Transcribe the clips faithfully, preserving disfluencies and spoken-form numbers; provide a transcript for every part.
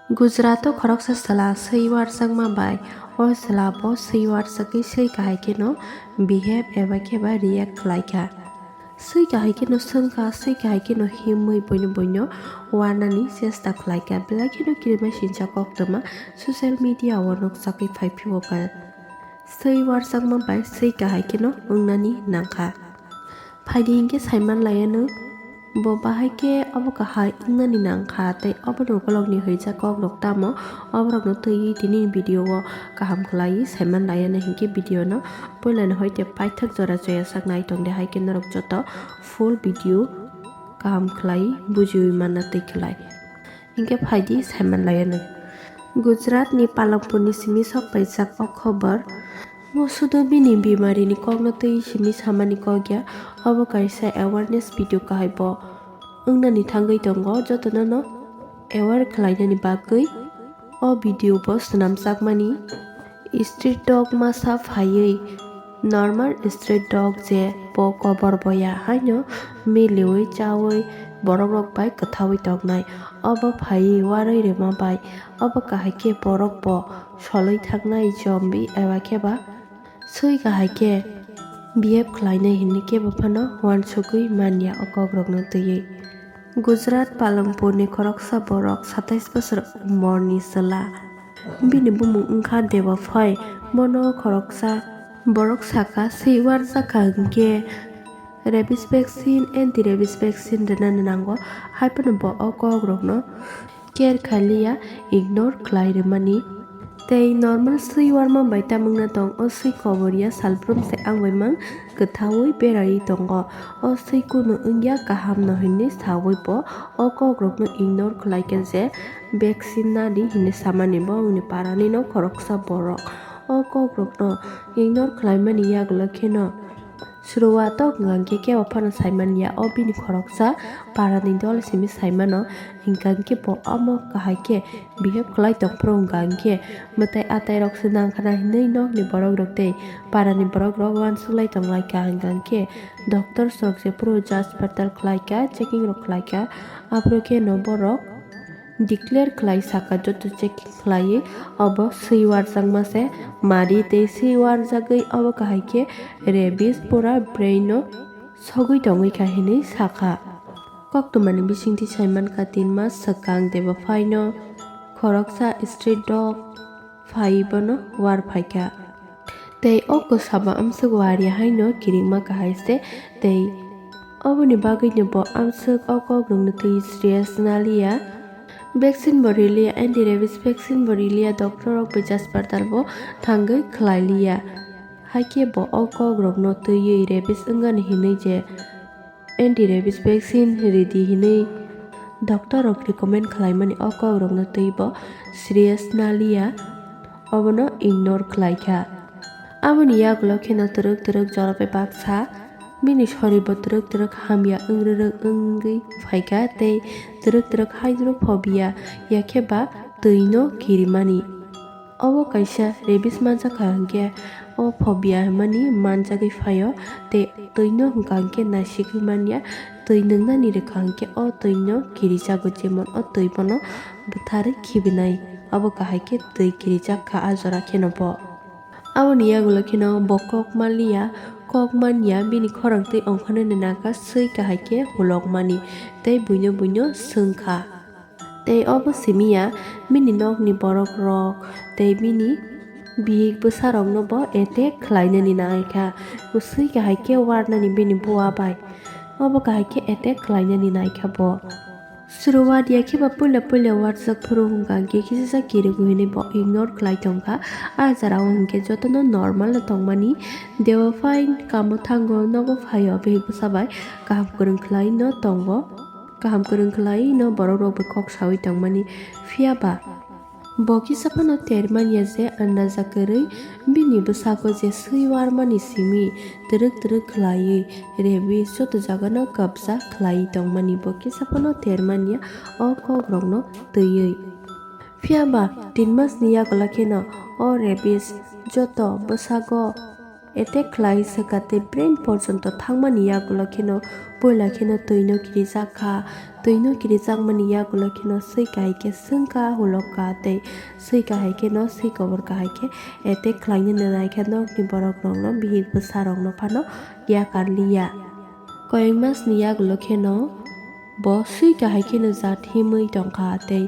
Gujarat o khoroksa chwla swi warjakma bai o chwla bo swi warjagwi swi kahai kheno behave eba khe ba react khlai kha. Swi kahai kheno swng kha, swi kahai kheno himwi buino buino warnani chesta khlai kha. Belai kheno kirima sincha koktwma social media o nukjagwi phai phio kha. Swi warjakma bai swi kahai kheno wngnani nangkha. Phaidi hinkhe saiman laianw, bo bahai khe obo kahai wngnani nangkha tei oboni ukolokni hwijak kokrok tamo oborokno twiwi tini video o kaham khlaiwi saiman laianw hinkhe video no puilani hoite paithak jora choya sak nai tongdi, hai khe norok joto full video kaham khlaiwi bujiwi manna twi khlai. Hinkhe phaidi saiman laianw. Gujarat ni Palampur ni simi sok paijak o khobor. Mo sudo bini bimari ni kok no twi simi samani kok ya. Obo kaisa awareness video kahai bo wngnani thangwi tongo. Jotono no aware khlainani bagwi o video bo swnamjakmani. Street dog masa phaiwi normal street dog je bo kobor boya haino miliwi chawi borok rok bai kwthawi tongnai. Obo phaiwi warwi rwma bai obo kahai khe borok bo solwi thaknai zombie eba khe ba swi kahai khe behave khlainai hinwi kebo phano uansugwi manya o kokrokno twiwi. Gujarat Palampur ni khoroksa borok satais bosor umor ni chwla. Bini bumung wngkha Deba Phai. Bono khoroksa borok saka swi warjakha hinkhe rabies vaccine, anti rabies vaccine rwnani nango. Haiphano bo o kokrokno care khailiya, ignore khlai rwmani. Tei normal swi warma bai tamungna tong o swi kobor ya salbrum se ang bai mang kwthawi beraiwi tongo. O swi kunu wngya kaham no hinwi sawi bo o kokrokno ignore khlai khe je vaccine nadi hinwi samani bo wngni parani no khoroksa borok. O kokrokno ignore khlaimani yagulo kheno Suruato hwnkha khe kebo phano saimanya o bini khoroksa parani dol simi saimano, hwnkha khe bo omo kahai khe behave khlai tongphuru hwnkha khe mwtai atai rok se nangkhana hinwi nokni borok rok tei parani borok rok uansuk lai tong lai kha, hwnkha khe doctor rok jephuru judge pardal khlai kha, checking rok khlai kha, aphuru khe no borok declare khlai saka joto checking khlaiwi obo swi warjakma se mari tei swi warjagwi obo kahai khe rabies pura brain no sogwi tongwi kha hinwi sakha. Koktwmani bisingtwi saimankha tin mas swkang Deba Phai no khoroksa street dog phaiwi bono war phaikha. Tei o kwsaba amswk wari haino kirima kahai se tei oboni bagwino bo amswk o kokrokno twi serious naliya. Vaccine bo riliya, anti rabies vaccine bo riliya, doctor rok bai jaspartal bo thangwi khlai liya. Haikhe bo o kokrokno twiwi rabies wngani hinwi je anti rabies vaccine ridi hinwi doctor rok recommend khlaimani o kokrokno twibo serious naliya, obono ignore khlaikha. Aboni yagulo kheno twrwk twrwk jora bai baksa bini soribo twrwk twrwk hamya wngrwrwk wngwi phaikha tei twrwk twrwk hydrophobia yakhe ba twino kirimani. Obo kaisa rabies manjakha hwnkhe o phobia hwnmani manjagwi phaio tei twino hwnkha hwnkhe naisigwi manya, twi nwngnani rwkha hwnkhe o twino kirijago, jemon o twi bono bwtharwi khibinai, obo kahai khe twi kirijak kha a jora kheno bo. Aboni yagulo kheno bo kok manliya, kok manya bini khorang twi ongkhornani nangkha swi kahai khe hulokmani tei buino buino swngkha. Tei obo simiya bini nokni borok rok tei bini bihik bwsa rokno bo attack khlainani nangkha. Swi kahai khe warnani bini bua bai. Obo kahai khe attack khlainani naikha bo. Suruwat ya khe ba puila puila warjak phuru hwnkha hwnkhe kisa kirigo hinwi bo ignore khlai tongkha. A jora o hwnkhe jotono normal no tongmani. Dewa fine kamo thango nogo phaio bihik bwsa bai kaham kwrwng khlai no tongo. Kaham kwrwng khlai no borok rok bai kok sawi tongmani. Phiya ba bo kisa phano ter manya je andaja kwrwi bini bwsako je swi warmani simi twrwk twrwk khlaiwi rabies joto jagano kabja khlaiwi tongmani, bo kisa phano ter manya o kok rokno twiwi. Phiya ba tin masni yagulo kheno o rabies joto bwsago attack khlai swkha tei brain porjonto thangmani yagulo kheno puila kheno twino kirijak kha. Twino kirijakmani yagulo kheno swi kahai khe swngkha, hulokha tei swi kahai kheno swi kobor kahai khe attack khlainani naikha nokni borokrokno, bihik bwsarokno phano yakarliya. Koyeng masni yagulo kheno bo swi kahai kheno jat himwi tongkha tei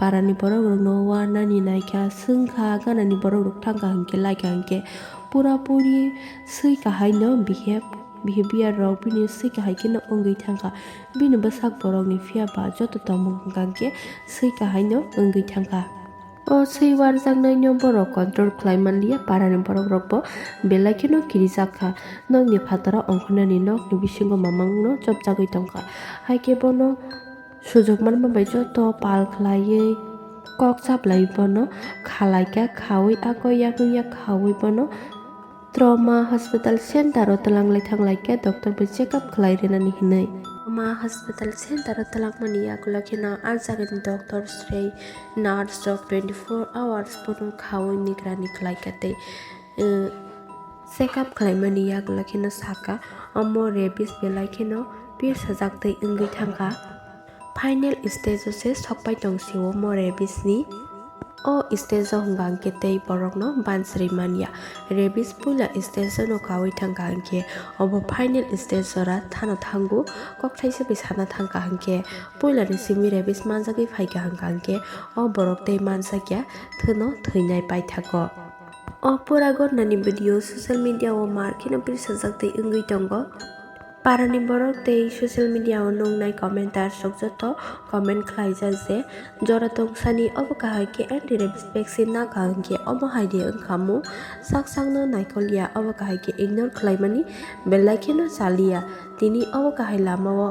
parani borokrokno uanani naikha, swngkha, ganani borokrok thangkha hinkhe, laikha hinkhe pura puri swi kahaino behave, behavior rok bini swi kahai kheno wngwi thangkha. Bini bwsak borokni phiya ba joto tongmung hwnkha hinkhe swi kahaino wngwi thangkha. O swi warjaknaino borok control khlai manliya, parani borokrokbo belai kheno kirijak kha. Nokni phataro ongkhornani nokni bisingo mamangno chopjagwi tongkha. Haikhe bono sujuk manma bai joto pal khlaiwi kok chaplaiwi bono khalaikha, khaui ako yakung yak khaui bono Trauma Hospital Center o twlanglai thanglaikha doctor bai check up khlai rinani hinwi. Trauma Hospital Center o twlangmani yagulo kheno ah jagani doctor tei nurse rok twenty four hours bono khaui nigrani khlaikha tei, eh, check up khlaimani yagulo kheno sakha, omo rabies belai kheno pirsajak tei wngwi thangkha. Final stage o se sokpai tong sio omo rabies ni. O stage o hwnka hwnkhe tei borokno bansri manya. Rabies puila stage o no kaui thangkha hwnkhe obo final stage jora thano thango, kok thaisa bai sana thangkha hwnkhe puila ni simi rabies manjagwi phaikha hwnka hwnkhe o borok tei manjakya, thwno thwinai paithago. O pura ghotnani video social media o mar kheno pirsajak tei wngwi tongo. Parani borok tei social media o nungnai commenters rok joto comment khlaijak je jora tongsani obo kahai khe anti rabies vaccine nakha hwnkhe omo hai de wngkha mung, sak sakno naikolya, obo kahai khe ignore khlaimani belai kheno chaliya. Tini obo kahai lama o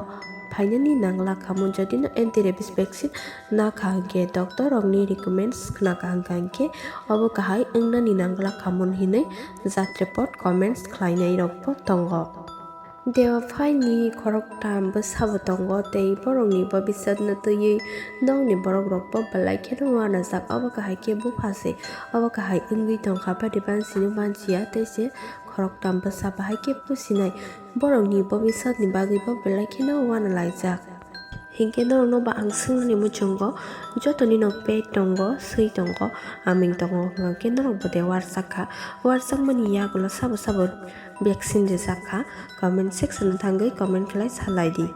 phainani nanglak kha mung, jodi no anti rabies vaccine nakha hwnkhe doctor rokni recommends khnakha hwnkha hwnkhe obo kahai wngnani nanglak kha mung hinwi jat report comments khlainai rokbo tongo. Dewa phaini khoroktham bwsabo tongo tei borokni bobiswtno twiwi nokni borokrokbo belai kheno uanajak. Obo kahai khe bupha se, obo kahai wngwi tongkha, badi bansino banchiya tei se khoroktham bwsa bahai khe pusinai. Borokni bobiswtni bagwibo belai kheno uanalaijak. Hinkhe norokno ba ang swngnani muchungo, jotoni no pet tongo, swi tongo, aming tongo, hwnkhe norokbo de warsak kha. Warsakmani yagulo sabo sabo vaccine rijak kha? Comment section o thangwi comment khlai salai di.